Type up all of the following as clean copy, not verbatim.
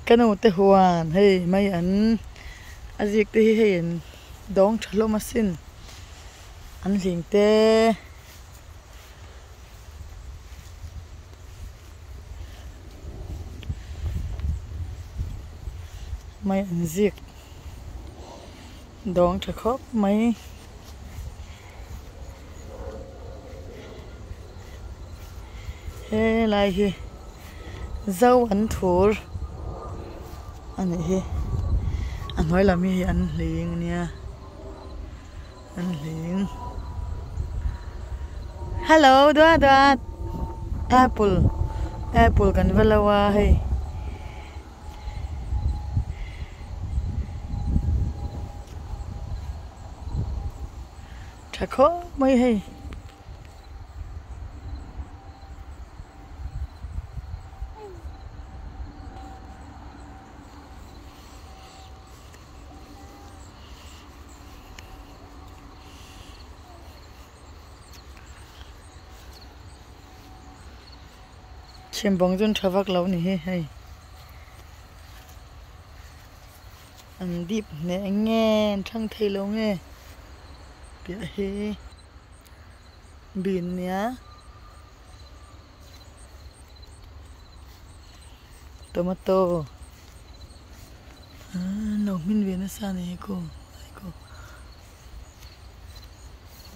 Ka nu te huan hei mai an a zik te hi hei an dawng tha hlawm asin an hling te. Mai an zik dawng tha khawp mai. Helai hi zo an thur a nih hi a hnuai lam hi an hling a nia an hling hello duat duat apple apple kan va lo a hei. Tha khawp mai hei. Chhimbawng chu an tha vak lo a ni hi hei. An dip hneh nge an thlang thei lo nge piah hi bin nia tomato an lo hmin ve nasa a ni hi ku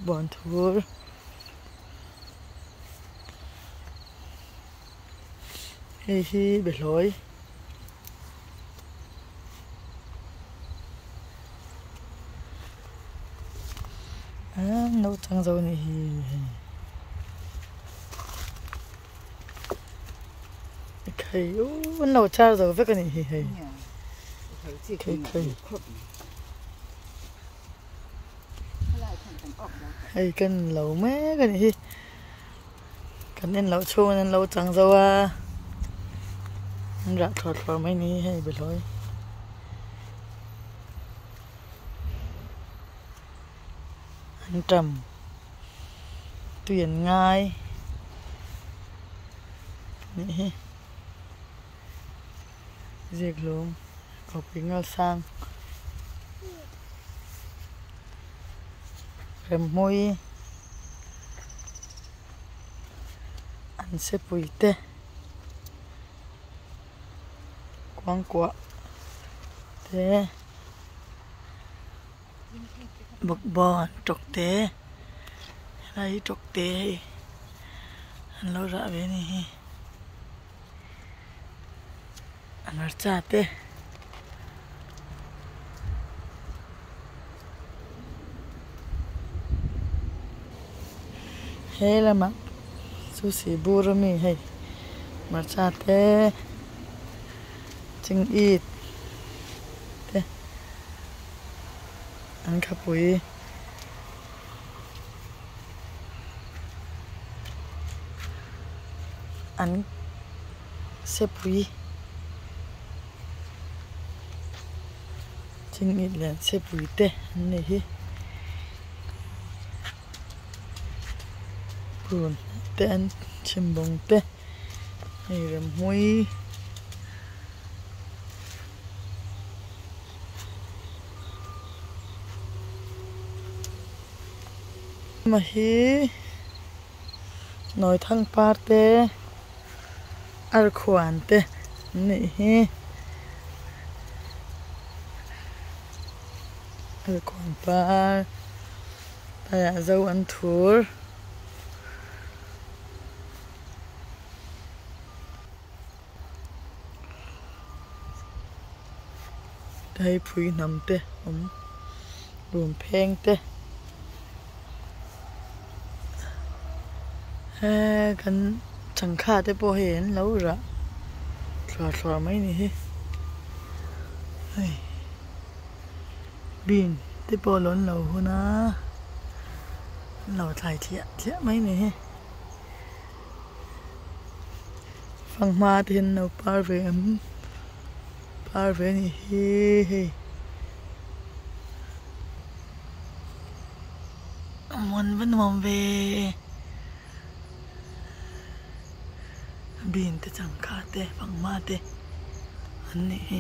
buan thur. Hei hi behlawi ah naupang zo anih hi hei khai u an lo char zo vek anih hi hei khai khai hei kan lo mek anih hi. Kan en loh chhungin an lo chang zo a, an rah thlawr thlawr mai ni hei behlawi. An tam tui an ngai nih hi zikhlum khawpui ngal sang remhmui. An sepui te kuangkuah te bawkbawn tawk te helai hi tawk te hei an lo rah ve a ni hi hmarcha te. He lamah chu sihbur ami hei hmarcha te chingit te an khapui an sepui chingit leh sepui te an ni hi purun te an chhimbawng te hei remhmui. Ma hi nawi thang par te arkhuan te an nih hi arkhuan par taiah zo an thur. Hei phui hnam te awm rum pheng te he kan changkha te pawh hei an lo rah thluah thluah mai ni hi hei bean te pawh lo an lo hun a an lo thlai thliah thliah mai ni hi. Fanghma te hian an lo par ve em par ve a nih hi hei a muan va nuam ve bean te changkha te fanghma te. An nih hi.